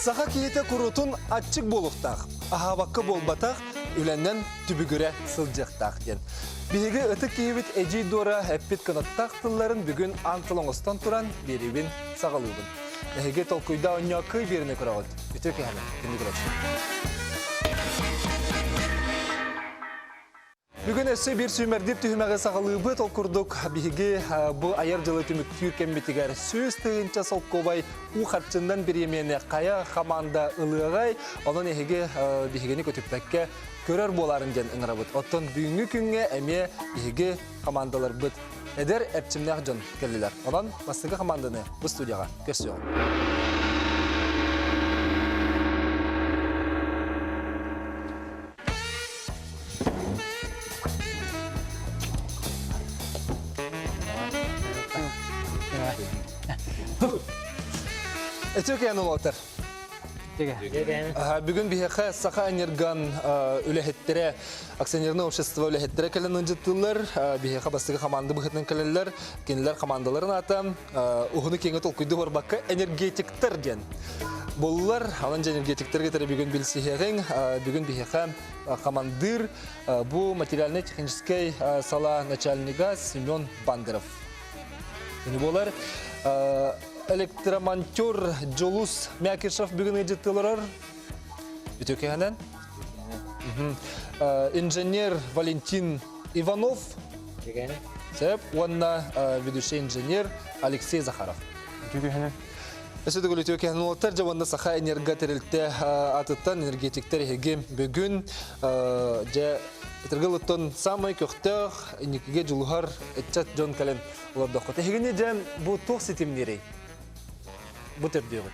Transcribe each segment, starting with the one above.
Саха киһитэ курутун аччык буолуохтаах, аһаабакка буолбатах, үлэнэн түбүгүрэ сылдьыахтаах диэн. Биһиги ытык киһибит Эдьиий Дора эппит кынаттаах тылларын бүгүн аан тыл оҥостон туран биэриибин саҕалыыбын. Эһиги толкуйда оонньоо кый биэриини көрөҕүт. Үтүө киһини, күндү көрөөччү. Бүгүн өссө биир сүүмэрдиир түһүмэҕи саҕалыыбыт. Ол курдук биһиги бу айар дьылы түмүктүүр кэммитигэр 100 000 солкуобай уу харчыннан бириэмийэни хайа хамаанда ылыаҕай. Онон эһиги биһигини көтүппэккэ көрөр буоларын диэн ыҥырабыт. Оттон бүгүҥҥү күҥҥэ эмиэ биһиги хамаандаларбыт эдэр эрчимнээх дьон кэллилэр. Онон бастакы хамаанданы бу студияҕа көрсүөҕүҥ. Этиэкээн улаатар. Бүгүн биһиэхэ Саха энерган үлэһиттэрэ, акционерное общество үлэһиттэрэ кэлэн ынжыттылар. Биһиэхэ бастакы хамаанда быһыытынан кэлэллэр. Кинилэр хамаандаларын аата уһуну киэҥи толкуйду барбакка энергетиктэр диэн буоллулар. Онон дьэ энергетиктэргэ тэрэ бүгүн билсиһиэҕиҥ. Бүгүн биһиэхэ командир бу материально-техническэй сала начальнига Семен Бандеров. Кини буолар электромонтер Джолус Мякишев бүгүн ыдьыттыларар. Үтүкэһэнэн. Инженер Валентин Иванов Сөп уонна ведущий инженер Алексей Захаров. Үтүөкэһинэн. Өссө төгүл үтүөкэһин уолаттар дьэ уонна Саха энерго тэрилтэ атыттан энергетиктэр эһиги бүгүн дьэ Ытыргылыттан самай көхтөөх инникигэ дьулуһар ыччат дьон кэлэн олордоххут. Эһигини дьэ бу туох ситимниирий? Бу төрдүөҕүт.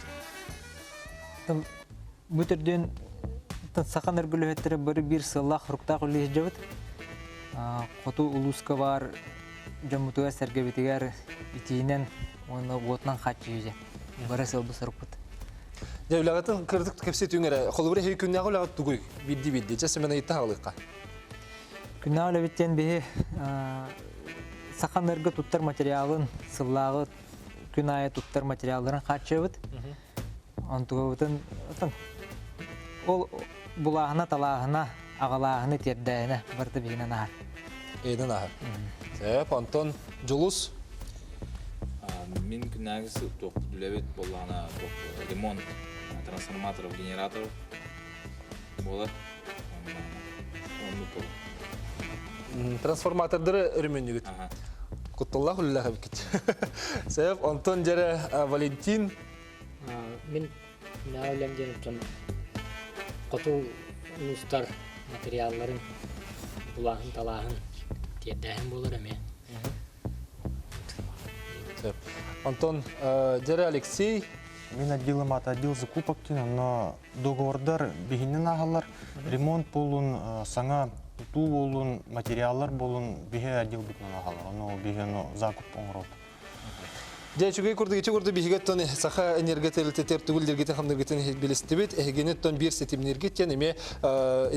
Бу төрдүөн саха энергөлөһөттөрө бары биир сыаллаах-соруктаах үлэлии сылдьабыт. Хоту улууска баар дьоммутугар-сэргэбитигэр итиинэн уонна уотунан хааччыйыы бары сыалбыт сорукпут. Дьэ, үлэҕитин кырдык кэпсэтиҥ эрэ. Холобур, эһиги күннээҕи үлэҕит тугуй? Биирдии-биирдии. Чэ, Семен ыйытта хаалыахха. Күннээҕи үлэбиттэн биһи саха энерго туттар материалын сыллааҕы күн аайы туттар материалларын хааччыйабыт. Онтугабытын ол булааһына, талааһына, аҕалааһына, тиэрдээһинэ барыта биһинэн аһар. Эйден аһар. Сөп, онтон Дьулус? Мин күннээҕи туох үлэбит буоллаҕына ремонт трансформаторов, генераторов буолар. Оннук буолар. Трансформатордары өрөмүөннүүгүт. Кутталлаах үлэлээх эбиккит. Сөп, онтон дьэрэ Валентин Мин күннээҕи үлэм диэн оттон хоту улуустар материалларын булааһын, талааһын, тиэрдээһин буолар эмиэ. Сөп. Онтон дьэрэ Алексей Мин отделым аты отдел закупок диэн, онно договордар биһиннэн ааһаллар. Ремонт буолун, саҥа тутуу буолун, материаллар буолун биһи отделбытынан ааһаллар. Ону биһи ону закуп оҥоробут. Дьэ, үчүгэй курдук, ити курдук биһиги оттон Саха энерготэрилтэтигэр тугул диргитин хамныргытын билистибит. Эһигини оттон биир ситимнииргит диэн эмиэ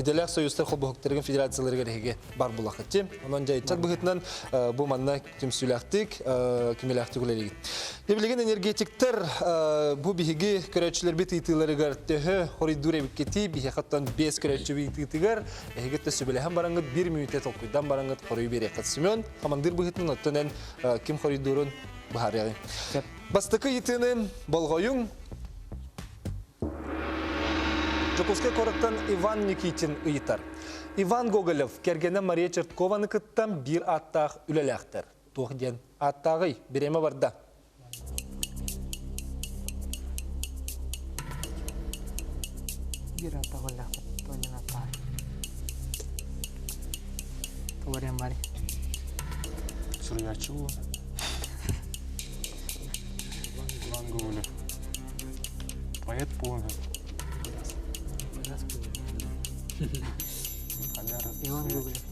идэлээх союзтар холбоһуктарыгын федерацияларыгар эһиги бар булахыт. Онон дьэ ыччат быһыытынан бу манна түмсүүлээхтик, күмэлээхтик үлэлиигит. Дьэ, билигин энергетиктэр бу биһиги көрөөччүлэрбит ыйытыыларыгар төһө хоруйдуур эбиккитий, биһиэхэ оттон биэс көрөөччү ыйытыытыгар эһиги сүбэлэһэн бараҥҥыт биир мүнүүтэ толкуйдан бараҥҥыт хоруй биэриэххит. Семен, хамандыыр быһыытынан оттон эн ким хоруйдуурун быһаарыаҕыҥ. Бастакы ыйытыыны болҕойуҥ. Дьокуускай куораттан Иван Никитин ыйытар. Иван Гоголев кэргэнэ Мария Черткованы кытта биир ааттаах үлэлээхтэр. Туох диэн ааттааҕый? Бириэмэ барда. Биир ааттаах үлэлээхтэр. Туох диэн ааттааҕый? Туох барый? Суруйааччы буолуо. Иван Гоголев. Поэт буолуон Иван Гоголев.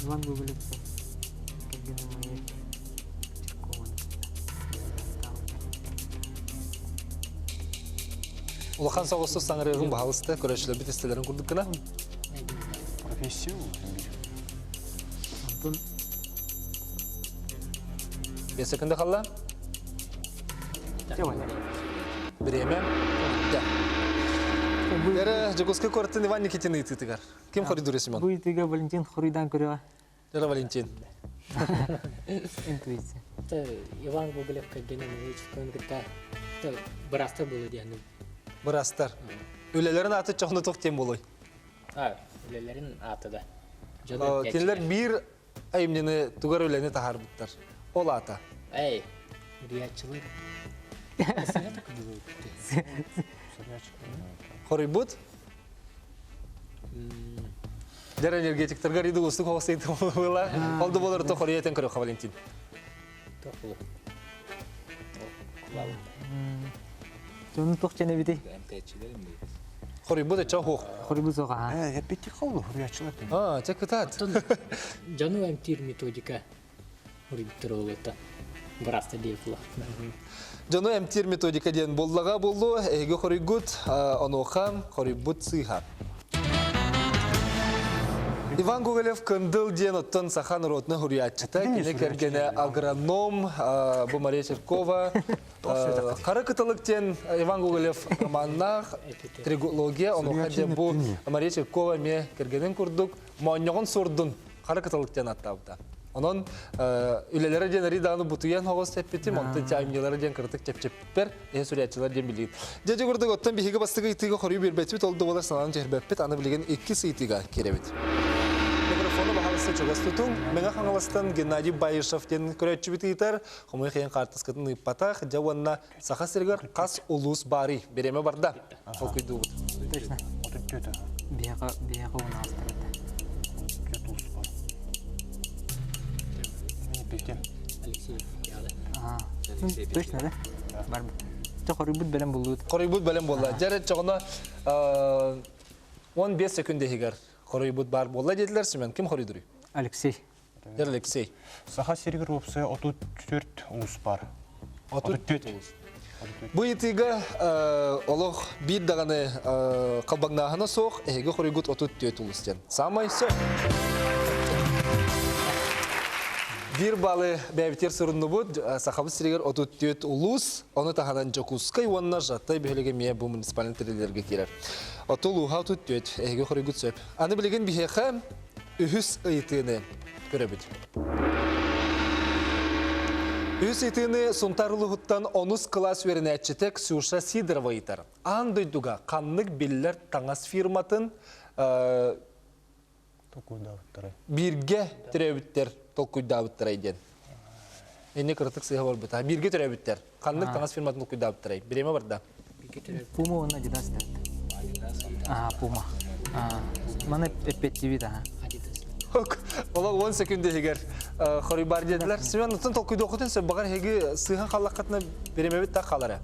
Иван Гоголев кэргэнэ Майя Чиркова. Улахан соҕустук саҥарыаҕын баһалыста, көрөөччүлэрбит истэлэрин курдук гына. Профессия бир. Антон 5 секунда қалла. Бириэмэ. Эрэ Дьокуускай куораттан Иван Никитин ыйытыытыгар. Ким хоруйдуур Семен? Бу ыйытыыга Валентин хоруйдаан көрүөҕэ. Эрэ Валентин. Интуиция. Иван Гоголев кэргэнэ Михайлович кытта быраастар буолуо диэн. Быраастар. Үлэлэрин ааты чохну туох диэн буолуой? Үлэлэрин ааты да. Кинилэр биир айымньыны тугар үлэни таһаарбыттар. Ол аата. Эй, Рияччылар. Хоруйбут? Дэр энергетиктарга риды устук хоҕус Ол да болар то хоруйа этен көрөххө Валентин. Тоқулу. Дьону туох дьэн эбитий? Хоруйбут өчө хуох. Хоруйбут суох аха. Эппитти холлу хоруйаччылар. Аа, чэ кытаат. Дьону эмтиир методика хоруйбуттар олута. Быраста диэкула. Дьону эмтиир методика диэн буоллаҕа буоллу, эһиги хоруйгут, онуоха хоруйбут сыыһа. Иван Гоголев Кындыл диэн оттон саха норуотунай суруйааччыта, кини кэргэнэ агроном, бу Мария Черкова, Хара кыталык диэн Иван Гоголев романнаах трилогия, онуоха дьэ бу Мария Черкова эмиэ кэргэнин курдук моонньоҕун суордун хара кыталык диэн ааттаабыта. Онон үлэлэрэ диэн арый даҕаны бутуйан оҕус эппитим, онтон чаамньылара диэн кыратык чэпчэппиппэр, эһэ суруйааччылар диэн билигин. Дьэ дьэ курдук оттон биһиги бастакы ыйытыыга хоруй биэрбэтибит, ол да буолар санааны түһэрбэппит, аны билигин иккис ыйытыыга киирэбит. Микрофону баһалыста чугас тутуҥ. Мэҥэ Хаҥаластан Геннадий Баишев диэн көрөөччүбүт ыытар. Хомойуох иһин хаартыскатын ыыппатах. Дьэ уонна Саха сиригэр хас улуус баарый? Бириэмэ барда. Толкуйдуубут. Точно. Биһиэхэ биһиэхэ унаастар этэ. Точно да? Барбыт. Чэ хоруйбут бэлэм буллубут. Хоруйбут бэлэм буолла. Дьэ чоҕуна 15 секунда иһигэр хоруйбут баар буолла диэтилэр. Семен, ким хоруйдуруй? Алексей. Дэр Алексей. Саха сиригэр уопсайа 34 улуус баар. 34 улуус. Бу ыйытыыга олох биир даҕаны халбаҥнааһына суох, эһиги хоруйгут 34 улуус диэн. Саамай сөп. Биир балы бэйэбитигэр суруннубут. Сахабыт сиригэр 34 улуус, ону таһынан Дьокуускай уонна Жатай бөһүөлэгэ эмиэ бу муниципальнай тэриллэргэ киирэр. Оту улууһа 34, эһиги хоруйгут сөп. Аны билигин биһиэхэ үһүс ыйытыыны көрөбүт. Үһүс ыйытыыны Сунтаар улууһуттан онус кылаас үөрэнээччитэ Ксюша Сидорова ыйытар. Аан дойдуга ханнык биллэр таҥас фирматын толкуйдаабыттарай? Бииргэ төрөөбүттэр толкуйдаабыттарай диэн. Инни кыратык сыыһа барбыта. Бииргэ төрөөбүттэр. Ханнык таҥас фирматын толкуйдаабыттарай? Бириэмэ барда. Пума уонна Adidas Аа, Пума. Маны эппеттибит аха. Ола 10 секунда иһигэр хоруй бар диэтилэр. Семен, оттон толкуйдуоххутун сөп баҕар эһиги сыыһан халлаххытына бириэмэбит так хаалар ээ.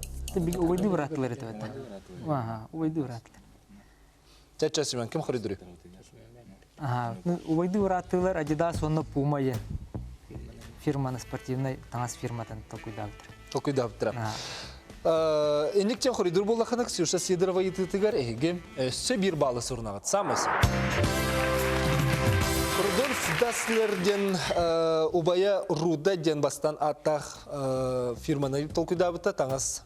Убайдыы бырааттылар этэ бэтэ. Аха, убайдыы бырааттылар. Чэ-чэ, Семен, ким хоруйдуруй? Аха, убайдыы бырааттыылар Adidas уонна Puma диэн фирманы спортивнай таҥас фирматын толкуйдаабыттар. Толкуйдаабыттара. Инник тен хоруйдуур буоллаххына Ксюша Сидорова ыйытыытыгар эһиги өссө биир баалы сурунаҕыт. Саамай Рудольф Даслер диэн убайа Руда диэн бастан ааттаах фирманы толкуйдаабыта таҥас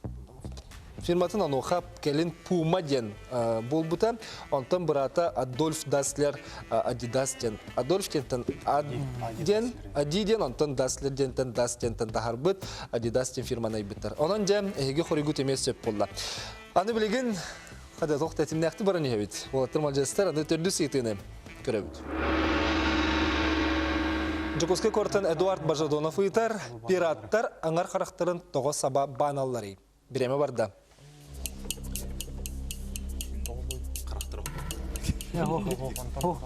Фирматын онуоха кэлин Puma диэн буолбута. Онтон быраата Адольф Даслер Адидас диэн. Адольф диэнтэн Ад диэн, Ади диэн, онтон Даслер диэнтэн Дас диэнтэн таһарбыт Адидас диэн фирманы айбыттар. Онон дьэ, эһиги хоруйгут эмиэ сөп буолла. Аны билигин хада туох тэтимнээхти баран иһэбит. Уолаттар мадьастар аны төрдүс ыйытыыны көрөбүт. Дьокуускай куораттан Эдуард Бажадонов ыйытар, пираттар аҥар харахтарын тоҕо саба бааналларый? Бириэмэ барда.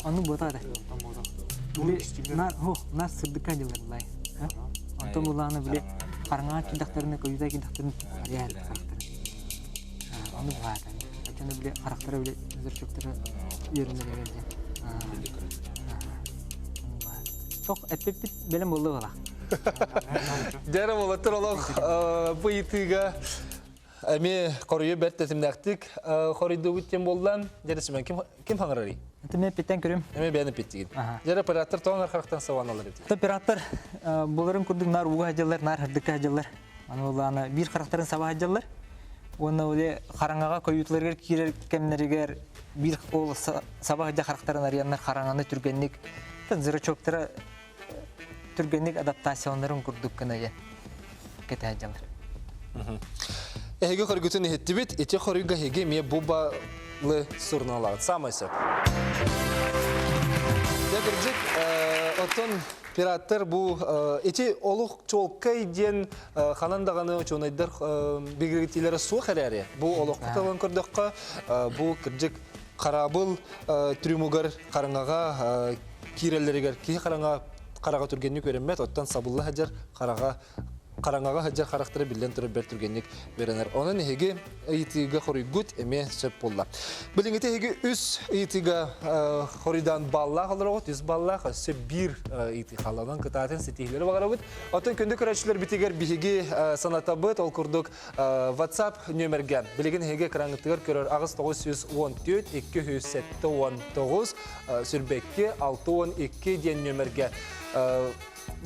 Ону буотаата. Нас сырдыкка дьылларлай. Онтон булааны били хараҥаҕа киирдэхтэринэ көйүүтэ киирдэхтэринэ арыйан харахтара. Ону буһаата. Оччону били харахтара били зрачоктара үөрэнэр диэн. Тох эппиппит бэлэм буолла буола. Дьэ эрэ уолаттар олох бу ыйытыыга. Эми хоруйу бэрт тэтимнээхтик хоруйдуубут диэн буоллан, дьэ Семен, ким ким хаҥырарый? Это мен питтен көрүм. Эми бэйэн эппиттигин. Дьэ оператор тоҕо харахтан сабан алар эбит. Оператор буларын курдук нар уга хадьаллар, нар хардыкка хадьаллар. Аны улаана биир харахтарын саба хадьаллар. Уонна уле хараҥаҕа койуутуларыгар киирэр кэмнэригэр биир ол саба хадьа харахтарын арыйаннар хараҥаны түргэнник зрачоктара түргэнник адаптацияланарын курдук гына кэтэһэ дьалар. Эһиги хоргутун иһиттибит, ити хоруйга эһиги эмиэ бу балы сурналаҕыт. Самай сөп. Дьэ, кырдьык, оттон пираттар бу ити олох чуолкай диэн ханан даҕаны учуонайдар бигэргитиилэрэ суох эрээри, бу олоххо талан көрдөххө, бу кырдьык хараабыл трюмугар хараҥаҕа киирэллэригэр киһи хараҥа хараҕа түргэнник үөрэммэт, оттон сабылла сылдьар хараҕа хараҥаҕа сылдьар харахтара биллэн турар бэрт түргэнник үөрэнэр. Онон эһиги ыйытыыга хоруйгут эмиэ сөп буолла. Билиҥҥитэ эһиги үс ыйытыыга хоруйдаан баллаах олороҕут, үс баллаах, өссө биир ыйытыы хааланан кытаатын ситиһиилэри баҕарабыт. Оттон күндү көрөөччүлэрбитигэр биһиги санатабыт, ол курдук WhatsApp нүөмэргэ билигин эһиги экраҥҥытыгар көрөр 8914 279 сүрбэкки 62 диэн нүөмэргэ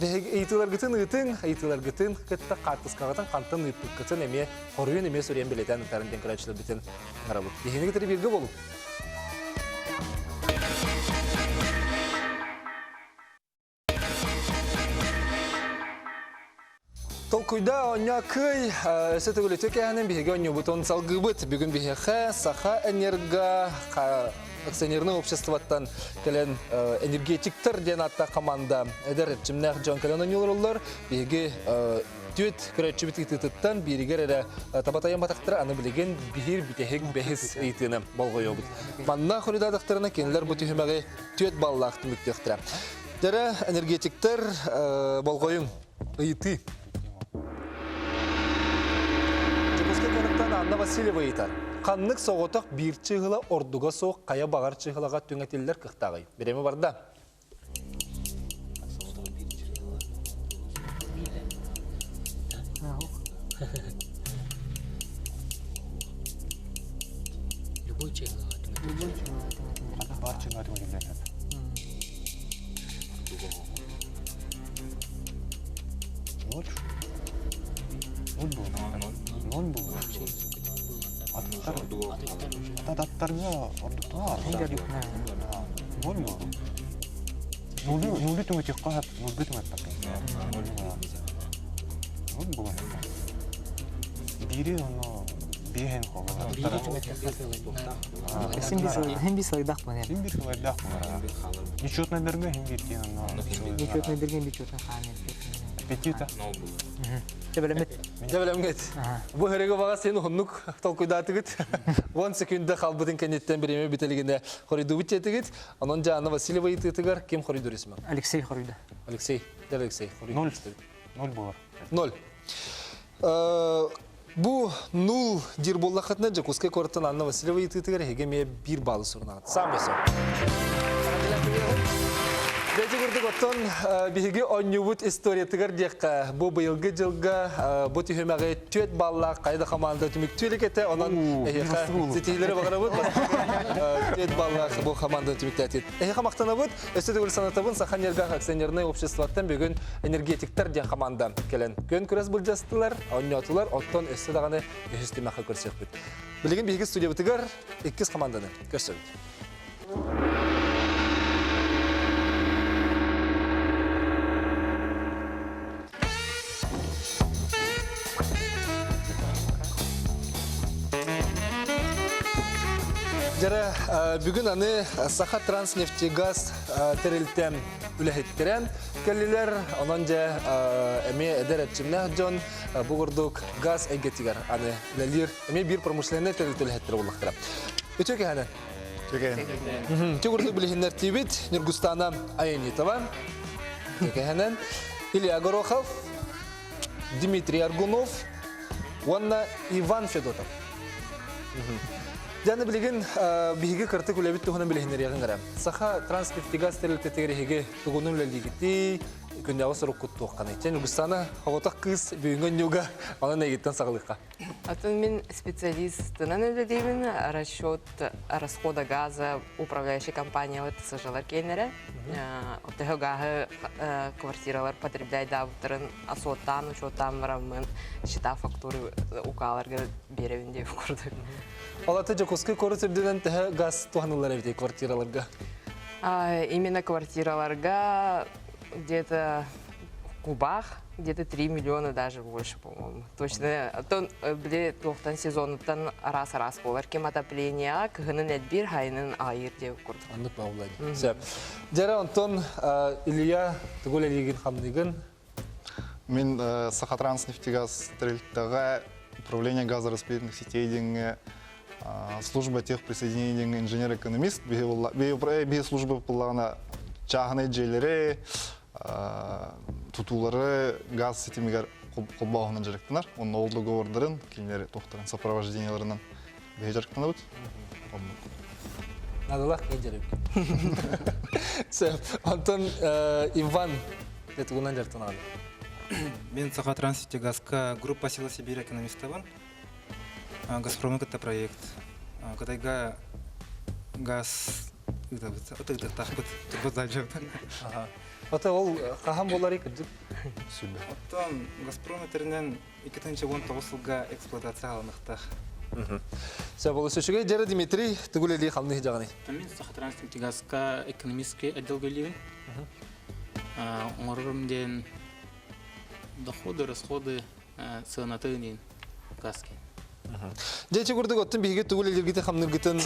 ыйытыыларгытын ыытыҥ, ыйытыыларгытын кытта хаартыскаҕытын хантан ыыппыккытын эмиэ хоруйун эмиэ суруйан бэлиэтээн ыытарын диэн көрөөччүлэрбитин ыҥырабыт. Биһигини кытары бииргэ буолуҥ. Толкуйда оонньоо кыай, өссө төгүл үтүө кээһэнин биһиги оонньуубутун салгыыбыт. Бүгүн биһиэхэ Саха Энерго акционернай обществоттан кэлэн энергетиктэр диэн ааттаах команда эдэр эрчимнээх дьон кэлэн оонньуулар. Биһиги түөт көрөөччүбүт ыйытыытыттан бииригэр эрэ табатайан батахтара аны билигин биһир бүтэһик бэһис ыйытыыны болҕойобут. Манна хоруйдаатахтарына кинилэр бу түһүмэҕи түөт баллаах түмүктүөхтэрэ. Дэрэ энергетиктэр болҕойуҥ ыйытыы. Дьокуускай куораттан Анна Васильева ыйытар. Ханнык соҕотох биир чыыһыла ордуга суох хайа баҕар чыыһылаҕа түҥэтиллэр кыахтааҕый? Бириэмэ барда. Любой чыыһылаҕа түҥэтиллэр. Бар чыыһыла түҥэтиллэр. Ноль. Ноль было. Ноль было. Аттар, аттарга ордуктаа. Ноль было. Нулю, нулю түҥэтиэххэ сөп, нулга түҥэппэккин. Ноль было. Биири ону биэһин холбоо. Син бир сылайдах буолар. Син бир сылайдах буолар. Нечетныйдарга хин бир диэн онно. Нечетныйдарга нечетный хаан. Петита. Төбөлөммүт. Төбөлөммүт. Бу хөрөгө баҕа сен уһуннук толкуйдаатыгыт. 10 секунда халбытын кэнниттэн бириэмэ бүтэлигинэ хоруйдуубут диэтигит. Онон Жанна Васильева ыйытыытыгар ким хоруйдуур исмэ? Алексей хоруйда. Алексей. Алексей. Ноль. Ноль болар. Ноль. Бу нул диир буоллаххытына Дьокуускай куораттан Анна Васильева ыйытыытыгар эһиги эмиэ биир баалы сурунаҕыт. Саамай сөп. Дьэ курдук оттон биһиги оонньуубут историятыгар диэххэ бу быйылгы дьылга бу түһүмэҕи түөрт баллаах хайда хамаанда түмүктүүр этэ онон эһиэхэ ситиһиилэри баҕарабыт түөрт баллаах бу хамаанданы түмүктээтит эһиэхэ махтанабыт Өссө төгүл санатабын, Саха Энергах акционернай обществоттан бүгүн энергетиктар диэн хамаанда кэлэн күөн күрэс былдьастылар, оонньоотулар, оттон өссө даҕаны үһүс түмэххэ көрсүөхпүт. Билигин биһиги студиябытыгар иккис хамаанданы көрсөбүт. Дьэрэ, бүгүн аны Саха Транснефтегаз тэрилтэ үлэһиттэрэ кэллилэр. Онон дьэ эмиэ эдэр эрчимнээх дьон бу курдук газ эйгэтигэр аны үлэлиир эмиэ биир промышленнай тэрилтэ үлэһиттэрэ буоллахтара. Үтүө кэһэнэн. Үтүө курдук билиһиннэртиибит Ньургустаана Аянитова. Үтүө кэһэнэн. Илья Горохов, Дмитрий Аргунов уонна Иван Федотов. Дьаны билигин биһиги кыртык үлэбит туһунан билиһиннэриэҕиҥ эрэ. Саха Транснефтегаз тэрилтэтигэр эһиги тугунун үлэлиигитий? Күннээҕи соруккут туохханый? Чэн Угустана оҕотох кыыс бүгүҥҥү онньууга онон эйигиттэн саҕалыахха. Атын мин специалистынан үлэлиибин расчет расхода газа управляющей компаниялар ТСЖлар киэннэрэ. Төһө гааһы квартиралар потребляйдаабыттарын асуоттаан, учуоттаан бараммын счета фактуры укааларга биэрэбин диэбит курдук. Ол аты Дьокуускай куорат үрдүнэн төһө газ туһаныллар эбитий квартираларга? Именно квартираларга где-то в кубах где-то 3 миллиона даже больше, по-моему. Точно. Оттон били туохтан сезонуттан араас-араас буолар. Ким отопление кыһынын элбиир, хайынын аайыр диэбит курдук. Оннук баҕалай. Сөп. Дьэрэ онтон Илья тугу үлэлиигин хамныгын? Мин Сахатранснефтегаз тэрилтэҕэ управление газораспределительных сетей диэҥҥэ служба техприсоединения диэҥҥэ инженер-экономист биһи служба буоллаҕына чааһынай дьиэлэри тутуулары газ ситимигэр холбооһунан дьарыктанар. Онно ол договордарын, кинилэр туохтарын сопровождениеларынан биһи дьарыктанабыт. Надалах киһи дьарык. Сөп. Онтон Иван тугунан дьарыктанаҕын? Мен Сахатранснефтегазка группа Сила Сибири экономистабын. Газпромы кытта проект. Кытайга газ ыытабыт, ытыктахпыт, турбазалдьабыт. Ата ол хаһан буоларый кырдьык? Сүбэ. Оттон Газпром этэринэн 2019 сылга эксплуатация алыныахтаах. Сөп ол үчүгэй дьэрэ Дмитрий тугу үлэлии хамныы дьаҕаный? Мин Сахатранснефтегазка экономический отделга үлэлиибин. Оҥорорум диэн доходы, расходы сыанатын иин газки. Дьэ ити курдук оттон биһиги тугу үлэлииргитин хамныыргытын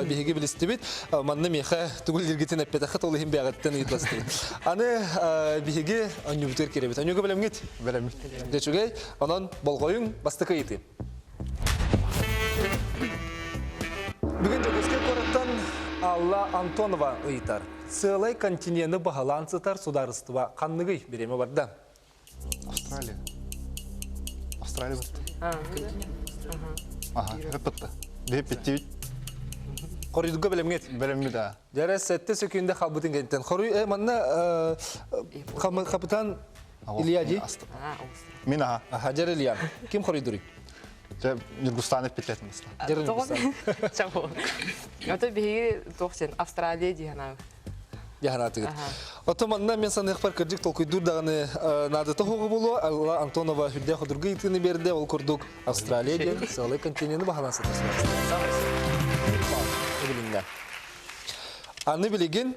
биһиги билистибит. Манна миэхэ тугу үлэлииргитин эппэтэххит ол иһин бэйэҕиттэн ыйыталастыбыт. Аны биһиги онньубутугар киирэбит. Онньуга бэлэмҥит? Бэлэммит. Дьэ үчүгэй. Онон болҕойуҥ бастакы ыйытыы. Бүгүн Дьокуускай куораттан Алла Антонова ыйытар. Сыалай континены баһылаан сытар судаарыстыба ханныгый бириэмэ барда? Австралия. Австралия бытты. Ага, бытты. Бэппиттибит. Хоруйдуга бэлэмҥит? Бэлэммит аа. Дьэрэ сэттэ сөкүүндэ халбытын кэнниттэн. Хоруй э, манна капитан Илья ди? Мин аха. Аха, дьэр Илья. Ким хоруйдуруй? Дьэ, Ньургустан эппиттэтин баста. Дьэр Ньургустан. Чабо. Ото биһиги туох сен Австралия дии санаабыт. Яһанаатыгыт. Ото манна мен саныахпар кырдьык толкуйдуур даҕаны наадата хоҕу буолуо. Алла Антонова үрдээх худургу ыйытыыны биэрдэ. Ол курдук Австралия диэн сыалай континены баһылаан сытар Билиннэ. Аны билигин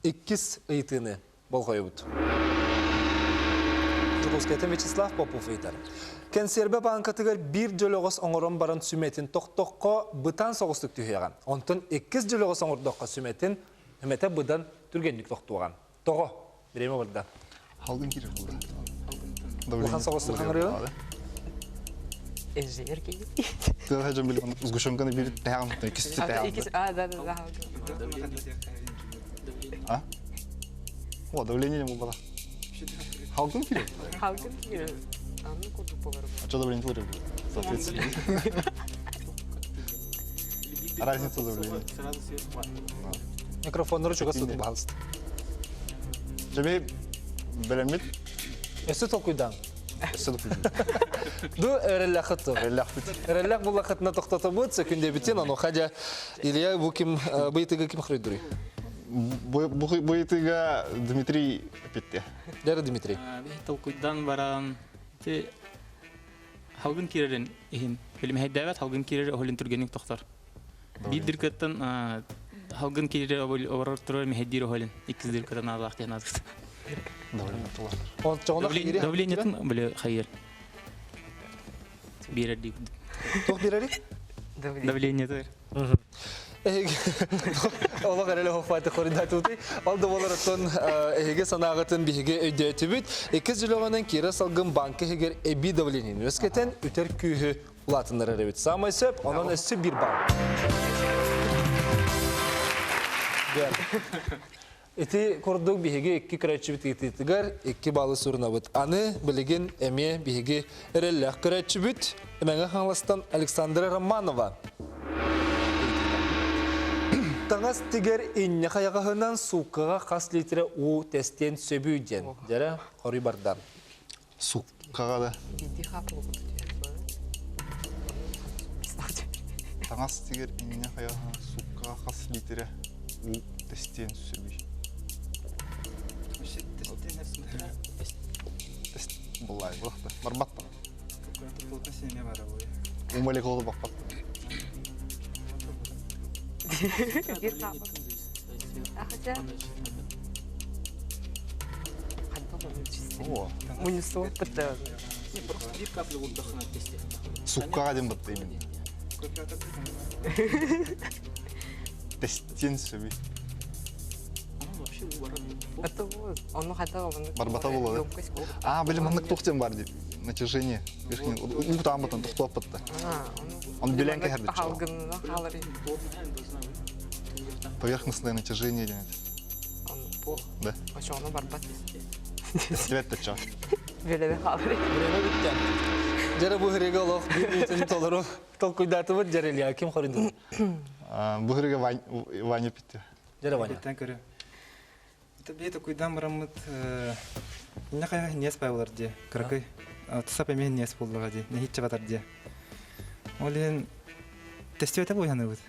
иккис ыйытыыны болҕойобут. Дьокуускайтан Вячеслав Попов ыйытар. Кэнсиэрбэ бааҥкатыгар биир дьөлөҕөс оҥорон баран сүмэтин тохтоххо бытаан соҕустук түһүөҕэ. Онтон иккис дьөлөҕөс оҥордоххо сүмэтин Эмэтэ быдан түргэнник тохтуоҕа. Тоҕо? Бириэмэ барда. Халгын киирэр буолла. Улахан соҕустук хаҥырыа? Инженер киһи. Тыаха дьон билим сгущенканы бир тэһэҕин иккис тэһэҕин. А, да, да, да. А? О, давление не было. Халгын киирэр. Халгын киирэр. Аны курдук болар. А что давление было? Соответственно. Разница давления. Сразу свет Микрофоннору чугас тутун баһалыста. Жеби бэлэммит. Өссө толкуйдаан. Өссө толкуйдаан. Ду эрэллэххит ту. Эрэллэхпит. Эрэллэх буллаххытына тохтотобут, сөкүндэбитин, онуоха дьэ Илья бу ким бу ыйытыга ким хоруйдуруй? Бу ыйытыга Дмитрий эппитте. Дьэ Дмитрий. Толкуйдан баран ити Халгын киирэрин иһин билимэһэйдээбэт халгын киирэр оһолин түргэнник тохтор. Биир дыркаттан халгын киирэр оборор турар мэһэйдиир оһолин иккис дыркаттан аалаах диэн аатыт. Давлениетын били хайыр. Биэрэр дии. Туох биэрэри? Давлениетыр. Олох эрэлэ хоффайты хорундаатыбытый. Ол да буолар оттон эһиги санааҕытын биһиги өйдөөтүбүт. Иккис дьүлэҕинэн киирэ салгын банка иһигэр эбии давлениены үөскэтэн үтэр күүһү улаатыннарар эбит. Саамай сөп, онон өссө биир балл. Ити курдук биһиги икки көрөөччүбүт ыйытыытыгар икки баллы сурунабыт. Аны билигин эмиэ биһиги эрэллээх көрөөччүбүт Мэҥэ Хаҥаластан Александра Романова. Таҥас тигэр инньэ хайаҕаһынан сууккаҕа хас литрэ уу тэстиэн сөбүй диэн. Дьэрэ, хоруй барда. Сууккаҕа да. Таҥас тигэр инньэ хайаҕаһынан сууккаҕа хас литрэ уу тэстиэн сөбүй? Тест буллай буолахта. Барбат да. Уу молекулы баппат. Суккаҕа диэн батта именно. Тестиэн сөбүй. Барбата буолар. А, били маннык туох диэн бар дии. Натяжение. Верхний. Уу тааммытын тохтуоппатта. Он билэн кэһэрбит. Поверхностное натяжение диэн Да. Очоҕуна барбат. Истибэт да чо. Бөлөбө хаалар. Время бүттэ. Дьэрэ бу хырыга олох биир мүнүүтүн толору толкуйдаатыбыт дьэр Илья ким хоруйдун? Бу хырыга Ваня питти. Дьэрэ Ваня. Биттен көрө. Это бие такуйдан бараммыт инне хайа хиннес бай болар дии. Кыракый. Тусап эми хиннес буллаға дии. Нехитче батар дии. Ол иһин тестибете буйаныбыт.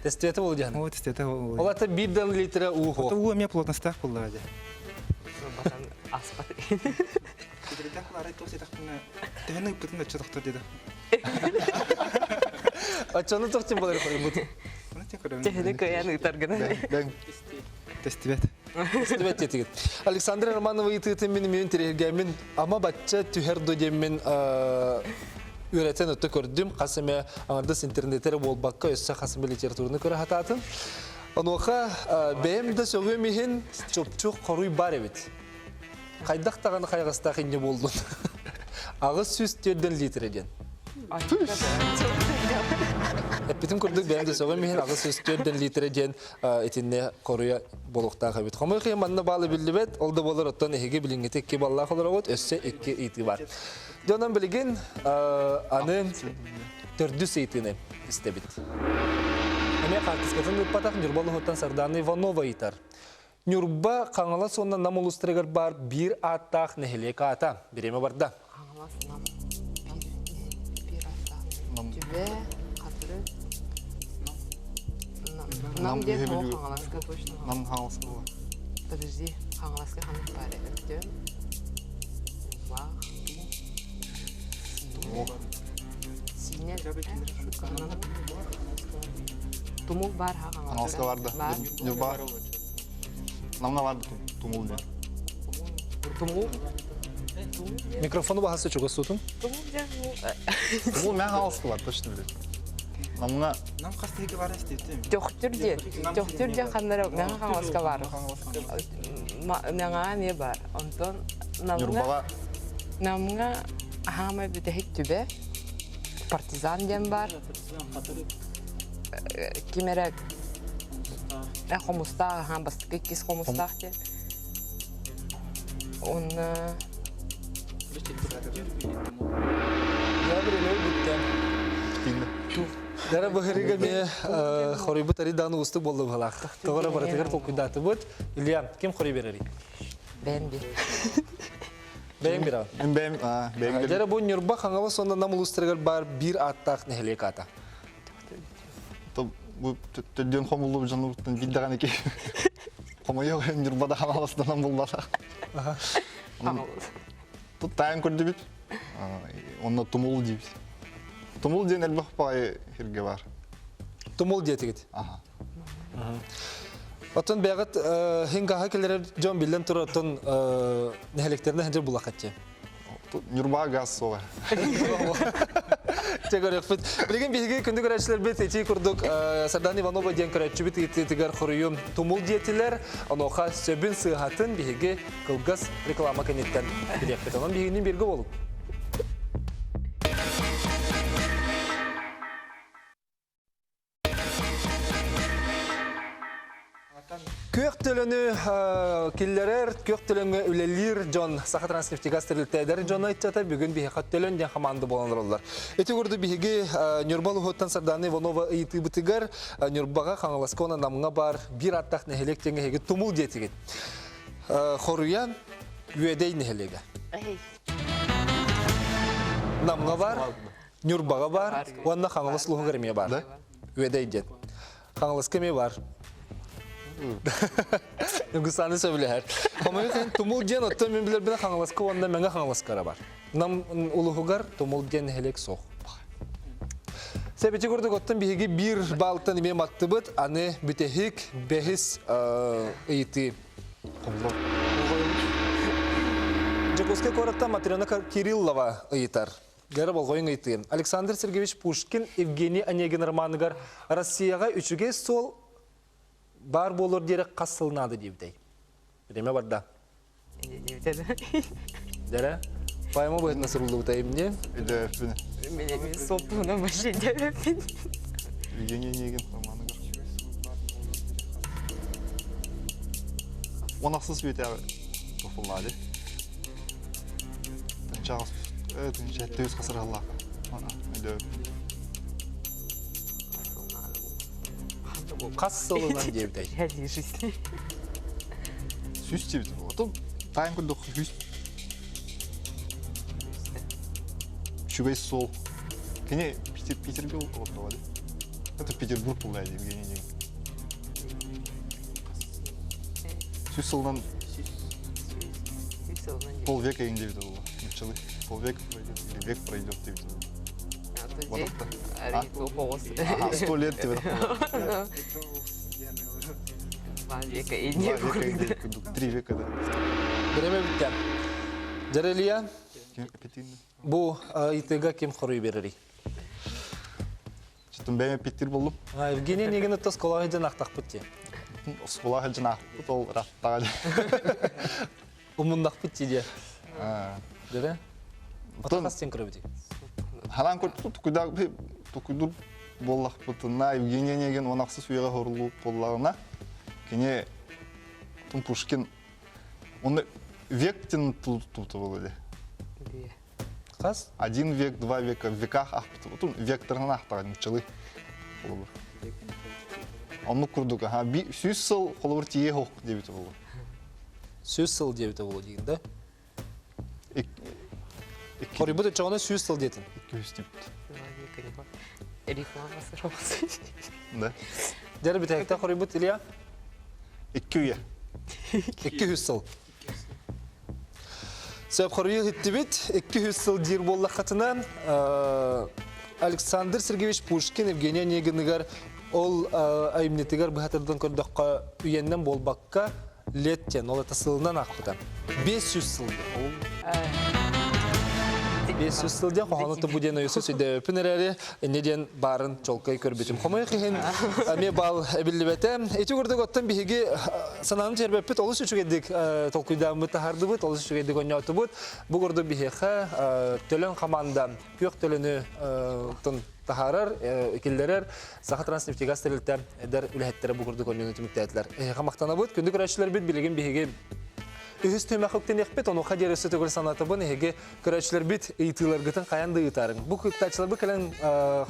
Тестиэте бол диэн. О, тестиэте бол. Ол ата биирден литра уу Ото уу эмиэ плотностаах буллаға дии. Батан аспат. Кидридах ларай тос етахпына төһөнү ыппытын өччө тохтор диэдэ. Оччону тохтин болар бут. Төһөнү кыайан ыытаргына. Тестибет. Тестибет диэтигит. Александр Романова ыйытыытын мин мин тириһиргээммин ама бачча түһэр до диэммин үөрэтэн өттө көрдүм. Хас эмэ аҥардас интернетер буолбакка өссө хас эмэ литератураны көрө хатаатын. Онуоха бэйэм да сөҕүөм иһин чопчу хоруй бар эбит. Хайдах даҕаны хайаҕастаах инньэ буоллун. 804 литр диэн. Эппитим курдук бэйэм да сөҕүм иһин 804 литр диэн итиннэ хоруйа буолуохтаах эбит. Хомойуох иһин манна баалы биллибэт, ол да буолар оттон эһиги билиҥҥити икки баллаах олороҕут, өссө икки ыйытыы бар. Дьонон билигин аны төрдүс ыйытыыны истэбит. Эмиэ хаартыскатын ыыппатах Ньурба улууһуттан Сардаана Иванова ыйытар. Ньурба, Хаҥалас уонна Нам улуустарыгар баар биир ааттаах нэһилиэк аата. Бириэмэ барда. Хаҥалас, Нам биир ааттаах. Түбэ, Хатыры. Нам диэн ол Хаҥаласка точно. Нам Хаҥаласка буолар. Подожди, Хаҥаласка ханнык баар Өктөм, Вах, Сиинэ, Тумул баар Хаҥаласка бар да. Ньурба Намҥа баар тумул диэн. Тумул? Микрофону баһасы чугас сутун. Тумул диэн Тумул мэн хаҥаласка бар, точно билет. Намҥа Нам хас тиһиги бар эститтим. Төхтүр диэн. Төхтүр диэн ханнара мэҥэ хаҥаласка бар. Мэҥэҕэ эмиэ бар. Онтон Намҥа Ньурбаҕа Намҥа хаамай бүтэһик түбэ партизан диэн бар. Ким эрэ хомустаах аһаан бастакы иккис хомустаах диэн. Онно Дара быһырыга ме хоруйбут ари дааны устук болду быһалаах. Тоҕо барытыгар толкуйдаатыбыт. Илья, ким хоруй берери? Бэйэм бир. Бэйэм бир. Бэйэм бэйэм Дара бу Ньурба Хаҥалас уонна Нам улуустарыгар баар биир ааттаах нэһилиэк аата. Бу төрдүөн хомуллубут дьонуттан билдэҕин ики. Хомойуох Ньурбада Хаҥаластанан булбатах. Тут тайын көрдүбүт. Онно тумул диибит. Тумул диэн элбэх баҕайы сиргэ бар. Тумул диэтигит. Аха. Оттон бэйэҕит хингаһа кэлэрэр дьон биллэн турар оттон нэһилиэктэринэн сылдьар булахаччы. Ньурба газ суоҕа. Чэ көрүөхпүт. Билигин биһиги күндү көрөөччүлэрбит ити курдук Сардаана Иванова диэн көрөөччүбүт ыйытыытыгар хоруйум тумул диэтилэр. Онуоха сөбүн сыыһатын биһиги кылгас реклама кэнниттэн билиэхпит. Онон биһигини бииргэ буолуҥ. Күөх төлөнү киллэрэр, күөх төлөҥҥө үлэлиир дьон Саха Транснефтегаз тэрилтэ эдэр дьоно ыччата бүгүн биһиэхэ төлөн диэн хамаанда буолан олороллор. Ити курдук биһиги Ньурба улууһуттан Сардаана Иванова ыйытыыбытыгар Ньурбаҕа Хаҥаласка уонна Намҥа баар биир ааттаах нэһилиэк диэҥ эһиги Тумул диэтигит. Хоруйа Үөдэй нэһилиэгэ. Намҥа баар, Ньурбаҕа баар уонна Хаҥалас улууһугар эмиэ баар. Үөдэй диэн. Хаҥаласка эмиэ баар. Үгүсааны сөбүлэһэр. Хомойуох иһин Тумул диэн оттон мин билэрбинэн Хаҥаласка уонна Мэҥэ Хаҥаласка эрэ бар. Нам улууһугар Тумул диэн нэһилиэк суох. Сэбити курдук оттон биһиги биир баалтан эмиэ маттыбыт, аны бүтэһик бэһис ыйытыы. Дьокуускай куораттан Матрена Кириллова ыйытар. Гера болҕойуҥ ыйытыым. Александр Сергеевич Пушкин Евгений Онегин романыгар Россияҕа үчүгэй суол баар буолуор диэри хас сыл наада диэбитэй? Время барда. Дэрэ? Поэма быһытына суруллубута имни. Өйдөөппүн. Мен сол туһунан вообще өйдөөбөппүн. Евгений Онегин романыгар. Он ахсыс үйэтээҕи тофуллаады. Тынчаҕас тынча төс хасыраллаах. Хас сылынан диэбитэй? Реальной жизни. Сүс диэбит. Отон тайм курдук хүс. Үчүгэй суол. Кини Питерге олордоҕо Это Петербург буолла Евгений Онегин. Сүс сылынан полвека иҥ диэбитэ буолла. Нуччалыы. Полвека пройдет или век пройдет диэбитэ буолла. Сто лет тебе Два века и не Два века и курдук. Три века да. Время бүттэ. Дьэрэлия, бу ыйытыыга ким хоруй берерий? Чытым бэйэм эппиттир боллум. Евгений Онегин оскуолаҕа сылдьан ахтахпыт дии. Оскуолаҕа сылдьан аахпыт ол раттаҕа Умуннахпыт дии дии. Дөрө? Отахас сен көрөбүтүй? Ханаан көрбүт тукуйдур буоллахпытына Евгений Онегин он ахсыс үйэҕэ хоруллубут буоллаҕына кини Пушкин оны век тин туту буолуо Хас? Один век, два века, в веках ахпыт. Отун векторынан ахтаҕа нуччалыы. Холобур. Оннук курдук, аха, сүүс сыл холобур тиийэ хоқ диэбитэ буолуо. Сүүс сыл диэбитэ буолуо диигин да? Хоруйбут оччоҕуна сүүс сыл диэтин. Икки үс диэбит. Реклама сырабасы. Да. Дьэ, бүтэһиктэн хоруйбут Илья? Икки үйэ. 200 сыл. Сөп хоруйу иһиттибит. 200 сыл диир буоллаххытына, Александр Сергеевич Пушкин Евгений Онегиныгар ол айымньытыгар быһатырдан көрдөххө үйэннэн буолбакка лет диэн, ол это сылынан аахпыта. 500 сыл диэн. 500 сыл диэн хоһоону бу диэн өйөсө сүдэбиппин эрээри инньэ диэн баарын чолкай көрбүтүм. Хомойуох иһин эмиэ баал эбиллибэтэ. Ити курдук оттон биһиги санааны тербэппит олус үчүгэйдик толкуйдааммыт таһаардыбыт, олус үчүгэйдик оонньоотубут. Бу курдук биһиэхэ төлөн хамаанда күөх төлөнү таһаарар, киллэрэр Саха Транснефтегаз тэрилтэ эдэр үлэһиттэрэ бу курдук оонньууну түмүктээтилэр. Эһиэхэ махтанабыт. Күндү көрөөччүлэрбит билигин биһиги үһүс түһүмэх үктэниэхпит. Онуоха диэри өссө төгүл санатабын, эһиги көрөөччүлэрбит ыйытыыларгытын хайаан да ыытаарыҥ. Бу кыттааччыларбыт кэлэн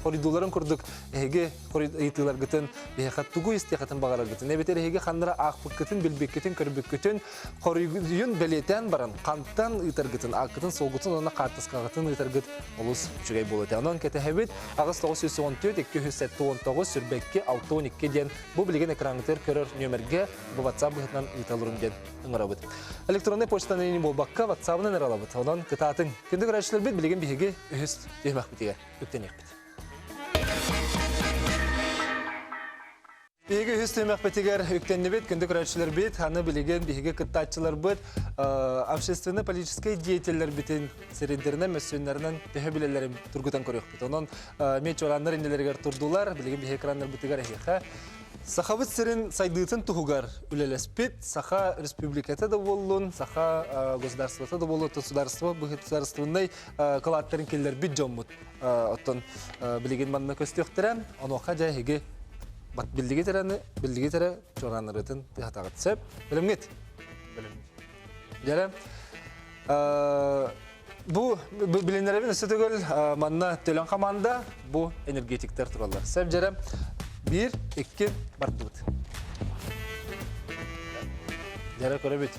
хоруйдууларын курдук эһиги ыйытыыларгытын биһиэхэ тугу истиэххитин баҕараргытын, эбэтэр эһиги ханнара аахпыккытын, билбиккитин, көрбүккүтүн хоруйун бэлиэтээн баран хантан ыытаргытын, ааккытын-суолгутун уонна хаартыскаҕытын ыытаргыт олус үчүгэй буолуо этэ. Онон кэтэһэбит 8914 279 сүрбэкки 62 диэн бу билигин экраҥҥытыгар көрөр нүөмэргэ бу WhatsApp быһыытынан ыыталырым диэн ыҥырабыт. Электроннай почтаны ини буолбакка WhatsApp-ынан эрэ алабыт. Онон кытаатыҥ. Күндү көрөөччүлэрбит билигин биһиги үһүс түһүмэхпитигэр үктэниэхпит. Биһиги үһүс түһүмэхпитигэр үктэннибит, күндү көрөөччүлэрбит, аны билигин биһиги кыттааччыларбыт общественно-политическай деятеллэрбитин сирэйдэринэн, мөссүөннэринэн төһө билэллэрин тургутан көрүөхпүт. Онон эмиэ чуорааннар иннилэригэр турдулар, билигин биһиги экраннарбытыгар эһиэхэ Сахабыт сирин сайдыытын туһугар үлэлэспит Саха Республиката да буоллун, Саха государствота да буоллун, государство государственнай кылааттарын киллэрбит дьоммут. Оттон билигин манна көстүөхтэрэ. Онуоха дьэ эһиги. Бат биллигит эрэ биллигит эрэ чуорааннарытын тыһатаҕыт сөп. Билимҥит? Дьэрэ. Бу билиннэрэбин өссө төгүл манна төлөн команда бу энергетиктер тураллар. Сөп дьэрэ. Биир, икки бардыбыт. Дьэрэ көрөбүт.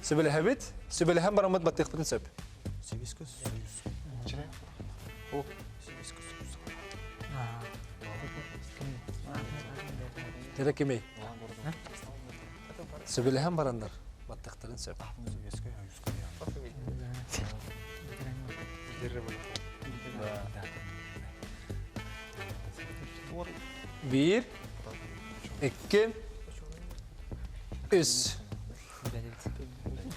Сөбүлэһэбит. Сөбүлэһэн бараммыт баттыахпытын сөп. Дьэрэ кимий? Сөбүлэһэн бараннар баттахтарын сөп. Биир, икки, үс.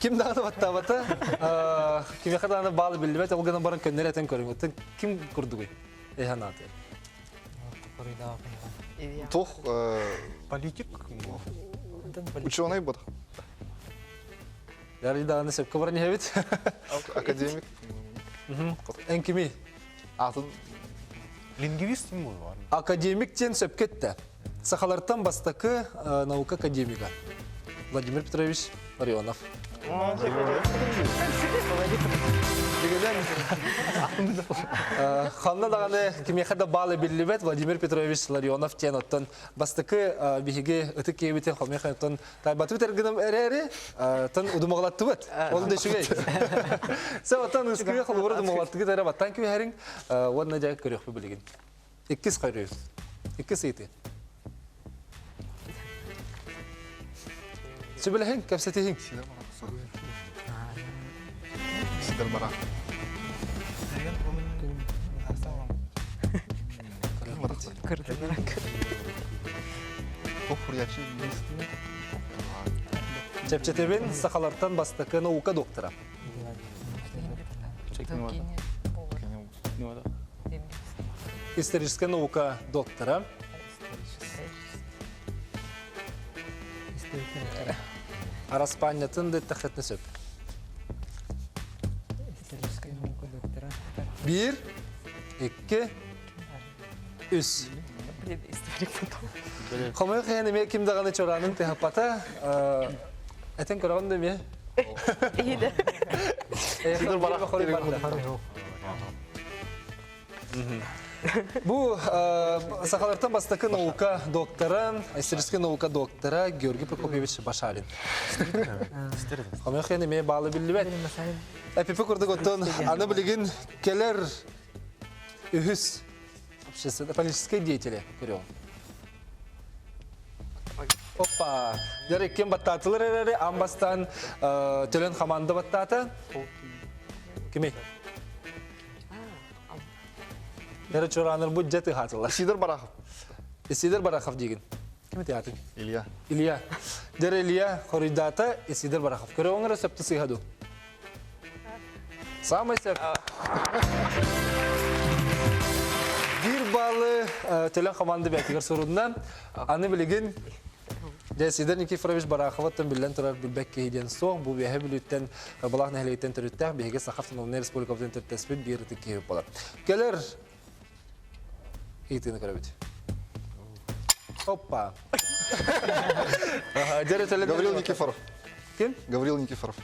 Ким даҕаны баттаабата, кимиэхэ даҕаны баалы биллибэт, ол гынан баран көннөрү этэн көрүҥ. Ким курдугуй? Эһэн ааты. Туох Политик ученый бута. Ярый даҕаны сөпкө баран иһэбит. Академик. Эн кимий? Атын лингвист буолар. Академик диэн сөпкө эттэ. Сахалартан бастакы наука академига Владимир Петрович Ларионов. Ханна даҕаны кимиэхэ да баал эбиллибэт Владимир Петрович Ларионов диэн оттон бастакы биһиги ытык киһибитин хомуйах оттон тайбатыбыт эргиним эрээри тон удумаҕалаттыбыт. Ол да үчүгэй. Сэ оттон ыскыга холобур удумаҕалаттыгыт эрэ баттан күһэриҥ уонна дьэ көрүөхпүт билигин. Иккис көрүү. Иккис ыйытыы. Сөбүлэһиҥ, кэпсэтиһиҥ. Сидор Барах. Чэпчэтэбин сахалартан бастакы наука доктора. Историческая наука доктора. Араспаанньатын да эттэххитинэ сөп. Историческая наука доктора. Биир, икки, үс. Блин, историк потом. Хомойуох иһин эмиэ ким даҕаны чораанын тыһаппата. Этэн көрөҕүн да эмиэ. Иһиде. Бу сахалартан бастакы наука доктора, историческая наука доктора Георгий Прокопьевич Башарин. Хомойуох иһин эмиэ баалы биллибэт. Эпипи курдук оттон аны билигин келер үһүс общественный политический деятели көрөҕүн. Опа! Дьэ, иккиэн баттаатылар эрээри, аан бастаан төлөн хамаанда баттаата. Кимий? Дәрі чураныр бу дьэ тыһаатылар. Сидор Барахов. Исидор Барахов диигин. Ким тыһаатын? Илья. Илья. Дәрі Илья хоруйдаата Исидор Барахов. Көрөҕүҥ эрэ сөптө сыыһа дуу? Самый сөп. Биир баалы төлөн команда бэйтигэр сурунна. Аны билигин Дьэ, Сидор Никифорович Бараховаттан биллэн турар билбэт киһи диэн суох. Бу Үөһэ Бүлүүттэн, Балаах нэһилиэгиттэн төрүттээх биһиги Саха Автономнай Республикабытын төрүттэспит биир ытык киһи буолар. Кэлэр ыйытыыны көрөбүт. Оппа. Гаврил Никифоров. Ким? Гаврил Никифоров.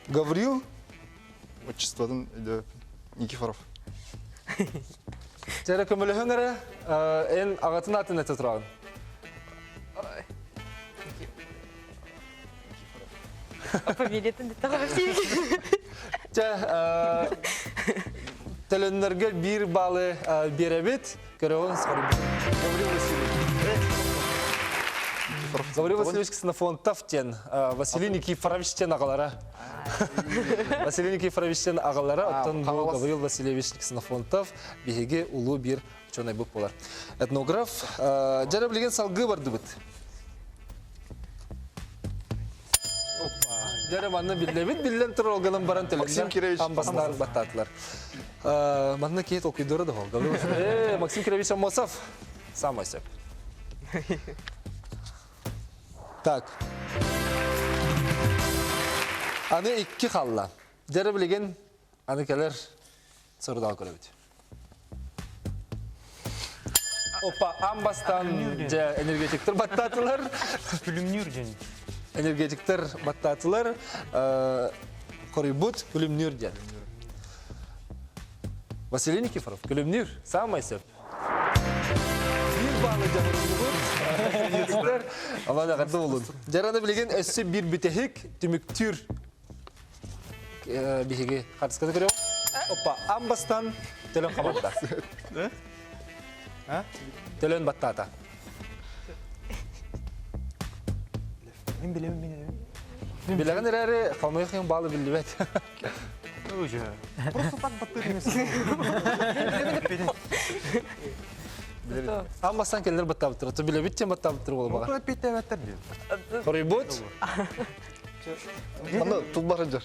Гаврил? Отчествотын Никифоров. Дьэрэ көмөлөһүҥ эрэ, эн аҕатын атын этэ тураҕын. Фамилиятын Чэ, төлөннөргө биир баалы биэрэбит. Көрөҕүн Гаврил Васильевич. Гаврил Васильевич Ксенофонтов диэн Василий Никифорович диэн аҕалара. Василий Никифорович диэн аҕалара, оттон бу Гаврил Васильевич Ксенофонтов биһиги улуу биир учуонайбыт буолар. Этнограф. Дьэ, билигин салгыы бардыбыт. Дьэ, манна биллэбит, биллэн турар олганан баран Максим Кирович амбастаар баттаатылар. Манна киһи толкуйдуура да Э, Максим Кирович Аммосов самый сөп. Так. Аны икки халла. Дьэ, билигин аны кэлэр. Сорудал көрөбүт. Опа, амбастан дьэ энергетиктер баттаатылар. Күлүмнүүр диэн. Энергетиктер баттаатылар. Хоруйбут күлүмнүүр диэн. Василий Никифоров, күлүмнүүр, самай сөп. Биир баалы дьаһырыллыбыт. Алан эҕэрдэ болун. Дьараны билигин өссө биир бүтэһик түмүктүүр биһиги хартысканы көрөм. Опа, амбастан төлөн хабарда. Төлөн баттаата. Мин билемин, мин билемин. Билэҕин эрээри, хомойох баалы биллибэт. Просто так баттыыр Аан бастаан кэллэр баттаабыттар. То билэбит диэн баттаабыттар буолбаҕа. Эппиэттээбэттэр диэн. Хоруйбут. Аны тулбар сылдьар.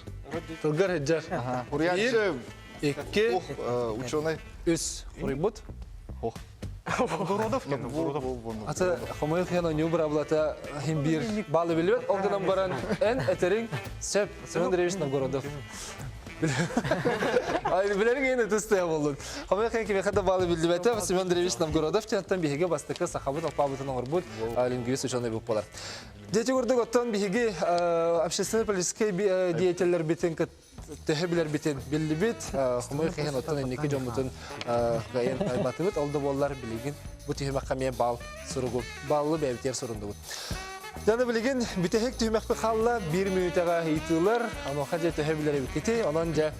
Тылгар сылдьар. Хуруйааччы Икки, ученый. Үс. Хоруйбут. Новгородов кем Новгородов. Аты хомойуох иһин оонньуу быраабылата иһин биир баалы билбэт. Ол гынан баран эн этэриҥ сөп. Семен Андреевич Новгородов. Ай билэриҥ иһин ытыс тыа буоллун. Хомойуох иһин кимиэхэ да баалы биллибэтэ. Семен Андреевич Новгородов диэнтэн биһиги бастакы сахабыт алпаабытын оҥорбут лингвист ученый буолар. Дьэ курдук оттон биһиги общественно-политическай деятеллэрбитин төһө билэрбитин биллибит. Хомойуох иһин оттон инники дьоммутун кыайан тайбатыбыт. Ол да буоллар билигин бу түһүмэххэ эмиэ бал суругу баллы бэйэбитигэр суруннубут. Дьоно билигин бүтэһик түһүмэхпит хаалла. Биир мүнүүтэҕэ ыйытыылар. Онуоха дьэ төһө билэр эбиккитий. Онон дьэ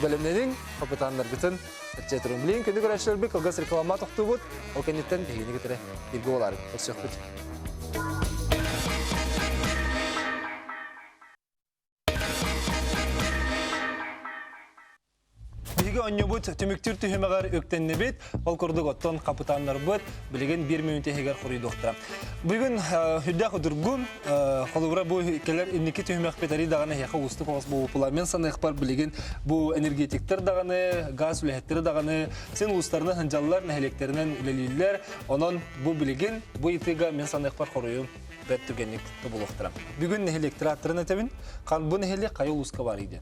бэлэмнэниҥ, хапытааннаргытын эрчийэ туруҥ. Билигин күндү көрөөччүлэрбит кылгас реклама тохтуубут. Ол кэнниттэн биһигини кытары бииргэ буолаарыҥ. Көрсүөхпүт. Биһиги оонньуубут түмүктүүр түһүмэҕэр үктэннибит. Ол курдук оттон хапытааннарбыт билигин биир мүнүүтэ иһигэр хоруйдуохтара. Бүгүн үрдээх удургу, холобура бу кэлэр инники түһүмэхпит арый даҕаны эһиэхэ уустук оҕус буолуппула. Мен саныахпар билигин бу энергетиктэр даҕаны, газ үлэһиттэрэ даҕаны син улуустарынан сылдьаллар, нэһилиэктэринэн үлэлииллэр. Онон бу билигин бу ыйытыыга мен саныахпар хоруйум бэрт түгэнник тобулуохтара. Бүгүн нэһилиэктэр ааттарын этэбин. Хан бу нэһилиэк хайа улууска бар диэн.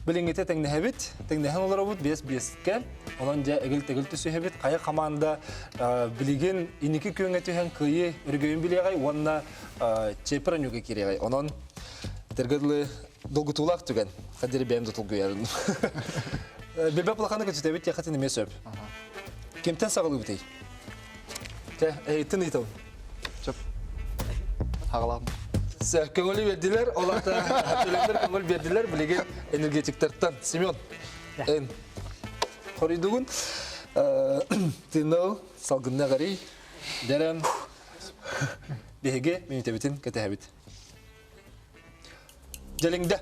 Билиҥҥитэ тэҥнэһэбит, тэҥнэһэн олоробут биэс биэскэ. Онон дьэ эгил-тэгил түсүһэбит. Хайа хамаанда билигин инники күөҥҥэ түһэн кыайыы өргөйүн билиэҕэй уонна чепер аньуга киириэҕэй. Онон этэргэ дылы долгутуулаах түгэн. Хадири бэйэм да толгуйарын. Бебе плаханы көтүтэбит тиэхэтин эмиэ сөп. Кимтэн саҕалыыбытый? Чэ, эһиттин ыйтабын. Чөп. Хагалаам. Көҥүлү бердилер, ол ата төлөмдөр көҥүл бердилер, билигин энергетиктертан. Семен, эн хоруйдугун тыынал салгынна гарий, дэрэн биһиги мүнүүтэбитин кэтэһэбит. Дьэлиҥдэ.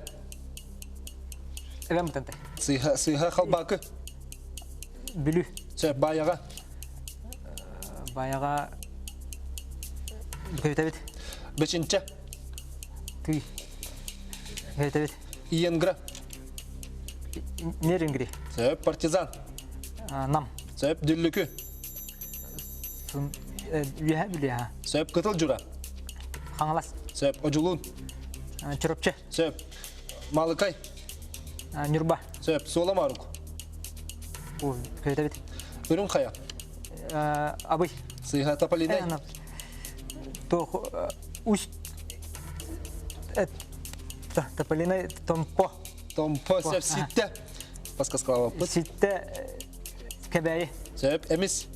Эбэм бытантай. Сыыһа, сыыһа халбаакы. Бүлүү. Сөп, баайаҕа. Баайаҕа Көтөбүт. Бэчинчэ. Тый. Көтөбүт. Иенгра. Нерингри. Сөп, партизан. Нам. Сөп, Дүллүкү. Үөһэ Бүлүү. Сөп, Кытыл Дьура. Хаҥалас. Сөп, Одьулуун. Чурапчы. Сөп. Малыкай. Ньурба. Сөп. Суола Марук. Көтөбүт. Үрүҥ Хайа. Абый. Сыыһа Тополинай. Туох Усть Тополинай Томпо. Томпо сөп ситтэ. Подсказкалаабыппыт. Ситтэ Кэбээйи. Сөп. Эмис.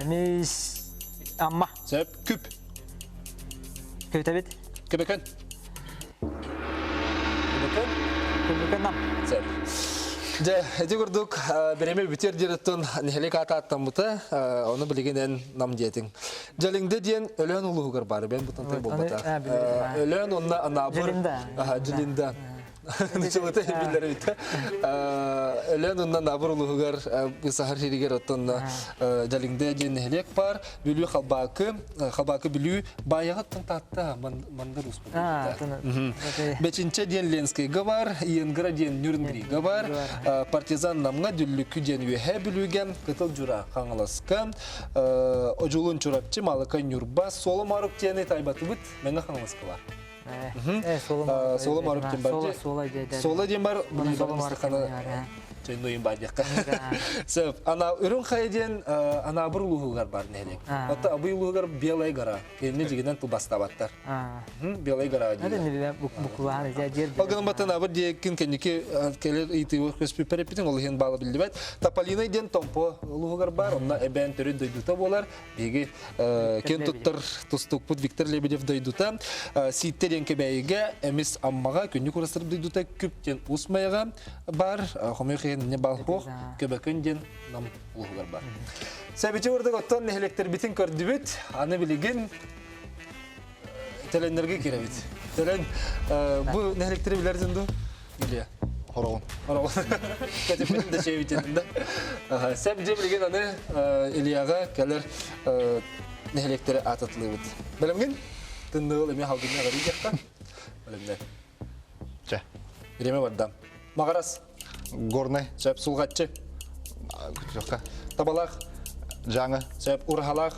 Эмис Амма. Сөп. Күп. Көтөбүт. Көбөкөн. Көбөкөн. Көбөкөн нам. Сөп. Дьэ, ити курдук бирэми бүтэр диэриттэн нэһилиэк аата аттаммыта, ону билигин эн нам диэтиҥ. Дьэлиҥдэ диэн Өлөөн улууһугар баар, бэйэм бутантан буолбата. Өлөөн уонна Анаабыр. Дьилинда. Нучалата биллэр эбит. Өлөөн уонна Анаабыр улууһугар саһар сиригэр оттон Дьэлиҥдэ диэн нэһилиэк баар. Бүлүү Халбаакы, Халбаакы Бүлүү Баайаҕаттан Таатта Мандар Уус Бэчинчэ диэн Ленскэйгэ бар, Иенгра диэн Нюрнгрига бар, Партизан Намҥа, Дүллүкү диэн Үөһээ Бүлүүгэ, Кытыл Дьура Хаҥаласка, Одьулун Чурапчы, Малыкай Ньурба, Соло Марук диэни тайбатыбыт Мэҥэ Хаҥаласка бар. Соло Марук диэн бар. Соло диэн бар. Чөйнуйун баар диэххэ. Сөп. Ана Үрүҥ Хайа диэн Анаабыр улууһугар бар нэһилиэк. Отто Абый улууһугар Белая гора. Кинини дьигинэн тылбастаабаттар. Белая гора дииллэр. Ол гынан баттан Абыр диэкин кэнники кэлэр ыйытыыбар көспүппэр эппитин ол иһин баала биллибэт. Тополиный диэн Томпо улууһугар бар. Онно эбээн төрүт дойдута буолар. Биһиги киэн туттар тустукпут Виктор Лебедев дойдута Сииттэ диэн Кэбээйигэ, Эмис Аммаҕа, Күннүк Урастырып дойдута Күп диэн Уус Майаҕа бар, хомойуох иһин инньэ Балхуох, Көбөкөн диэн Нам улууһугар бар. Сэбити курдук оттон нэһилиэктэрбитин көрдүбүт. Аны билигин Төлөннөргө кирэбит. Төлөн бу нэһилиэктэри билэрдин дуу? Илья. Хороҕун. Хороҕун. Кэтиппитин да чэйбитин да. Сэп дьэ билигин аны Ильяҕа кэлэр нэһилиэктэри аататылыыбыт. Бэлэмгин? Тынныгыл эмиэ халгынна аҕарыы диэххэ. Бэлэмнэр. Чэ. Бириэмэ барда. Маҕарас. Горнай. Сөп сулҕаччы. Күтүөххэ. Табалаах. Дьааҥы. Сөп ураһалаах.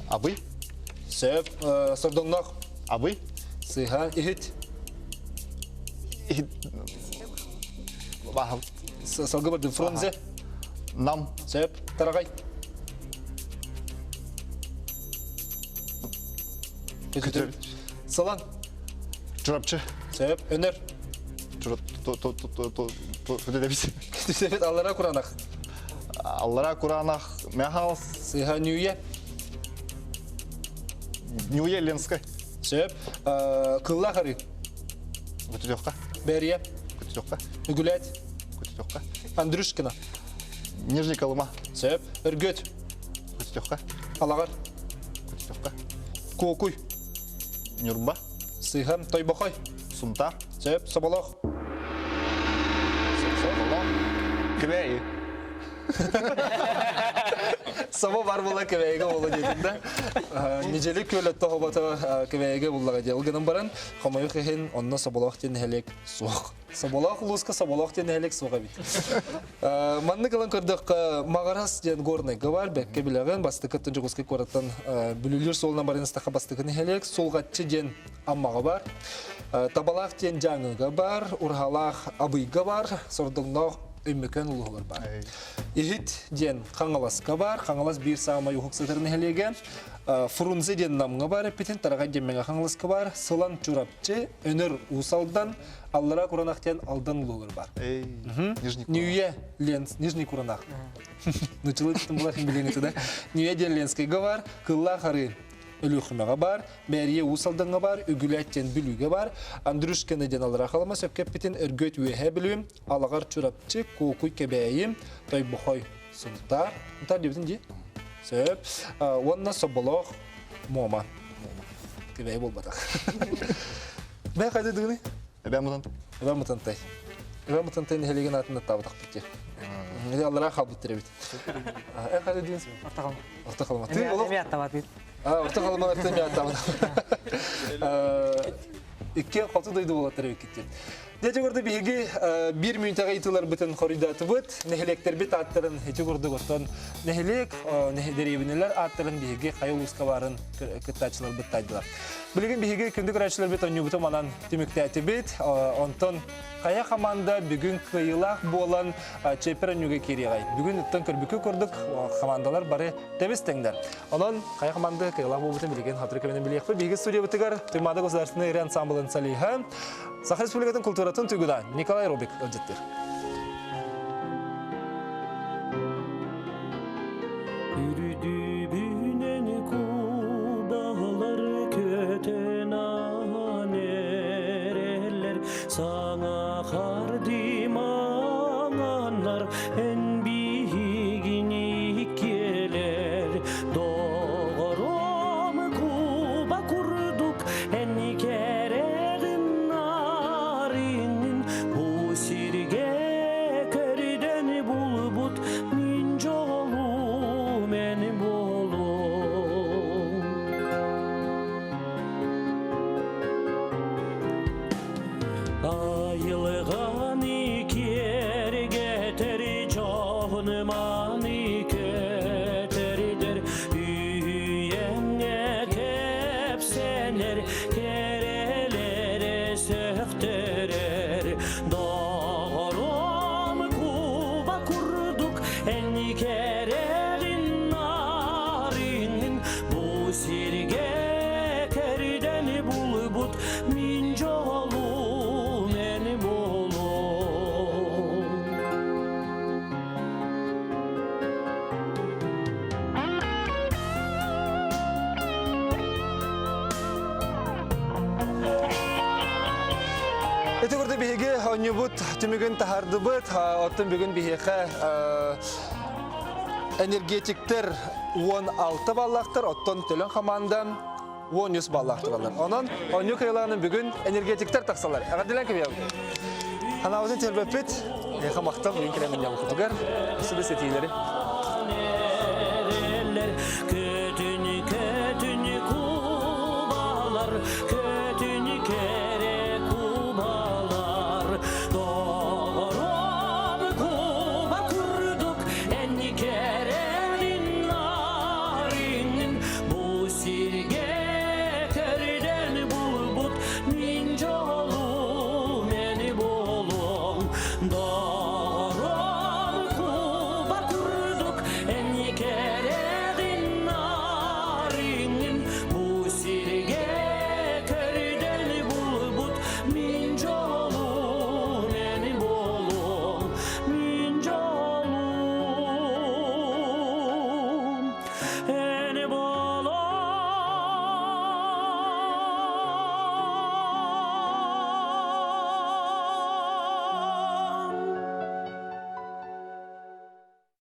Абый. Сөп сордоҥноох. Абый. Сыһа иһит. Иһит. Баһыл. Салгы бардым. Фрунзе. Нам. Сөп тараҕай. Сылан. Чурапчы. Сөп. Өнөр. Күтүсэбит аллара куранах. Аллара куранах Мяхалс. Сыһа Ньүе. Ньүе Ленскай. Сөп. Кылла хары. Күтүтөххэ. Бэрия. Күтүтөххэ. Үгүлэт. Күтүтөххэ. Андрюшкина. Нижний Колыма. Сөп. Өргөт. Күтүтөххэ. Алаҕар. Күтүтөххэ. Куокуй. Ньурба. Сыһам Тойбохой. Сунтаар. Сөп, Соболох. Соболох. Кэбээйи. Собо бар була Кэбээйигэ буола диэтин да. Ньидьили күөлөттө хобото Кэбээйигэ буллаҕа диэ. Ол гынан баран, хомойуох иһин, онно Соболоох диэн нэһилиэк суох. Соболоох улууска Соболоох диэн нэһилиэк суох эбит. Маннык ылан көрдөххө, Маҕарас диэн Горнайга бар, бэккэ билэҕин, бастакыттан Дьокуускай куораттан Бүлүүлүүр суолунан баран истэххэ бастакы нэһилиэк, Сулҕаччы диэн Аммаҕа бар, Табалаах диэн Дьааҥыга бар, Ураһалаах Абыйга бар, Сордоҥноох Өймөкөөн улууһугар бар. Иһит диэн Хаҥаласка бар, Хаҥалас биир саамай уһук сытар нэһилиэгэ, Фрунзе диэн Намҥа бар эппитин, Тараҕай диэн Мэҥэ Хаҥаласка бар, Сылаҥ Чурапчы, Өнөр Уус Алдан, Аллараа Куранах диэн Алдан улууһугар бар. Ньүүйэ Ленс, Нижний Куранах. Нучылы булар билиҥҥитэ да. Ньүүйэ диэн Ленскэйгэ бар, Кыллаах Арыы Өлүөхүмэҕэ бар, Мээрийэ Уус Алдаҥҥа бар, Үгүлээт диэн Бүлүүгэ бар, Андрюшкина диэн Аллараа Халыма сөпкө эппитин Өргүөт Үөһээ Бүлүү, Алаҕар Чурапчы, Куокуй Кэбээйи, Тойбохой Сунтаар. Сунтаар диэбитин дии? Сөп. Уонна Соболоох Муома. Кэбээйи буолбатах. Бээ хайда дыгыный? Эбэм Мутантай. Эбэм Мутантай. Эбэм Мутантай нэһилиэгин аатын аттаабатахпыт дии. Ити аллараа хаалбыттар эбит. Эн хайда дыгын Орто халыма. Орто халыма. Эми аттабатыт. Орто халыма эми аттабат. Икки хоту дойду болаттар эбиккит. Дьэ курдук биһиги биир мүнүүтэҕэ ыйытыыларбытын хоруйдаатыбыт. Нэһилиэктэрбит ааттарын ити курдук оттон нэһилиэк, дэриэбинэлэр ааттарын биһиги хайа улууска баарын кыттааччыларбыт таайдылар. Билигин биһиги күндү көрөөччүлэрбит оонньуубутун манан түмүктээтибит. Онтон хайа хамаанда бүгүн кыайыылаах буолан чеппер оонньууга киириэҕэй. Бүгүн оттон көрбүккэ курдук хамаандалар бары тэбис тэҥнэр. Онон хайа хамаанда кыайыылаах буолбутун билигин сотору кэминэн билиэхпит. Биһиги студиябытыгар Туймаада государственнай ырыа ансамблын солиһа, Саха Республикатын культуратын туйгуна Николай Робик ыалдьыттыыр. Үрдүбүнэн кубалар көтөн аан эрэллэр саҥа хардымаҥаннар эн биһигини келер доҕорум куба курдук эн кэрэҕин нарыҥын бу сиргэ көрдөн булбут мин дьолум эн буолаҕын. Онньубут түмүгүн таһардыбыт. Оттон бүгүн биһиэхэ энергетиктер 16 баллаахтар, оттон төлөн хамаанда 13 баллаах тураллар. Онон онньу кыайылаанын бүгүн энергетиктер тахсалар. Эҕэрдэлэн кэбиһэбит. Ханаабытын тербэппит. Эйиэхэ махтал бүгүн кэлэн мунньабыккытыгар. Өссө да сэтиилэри.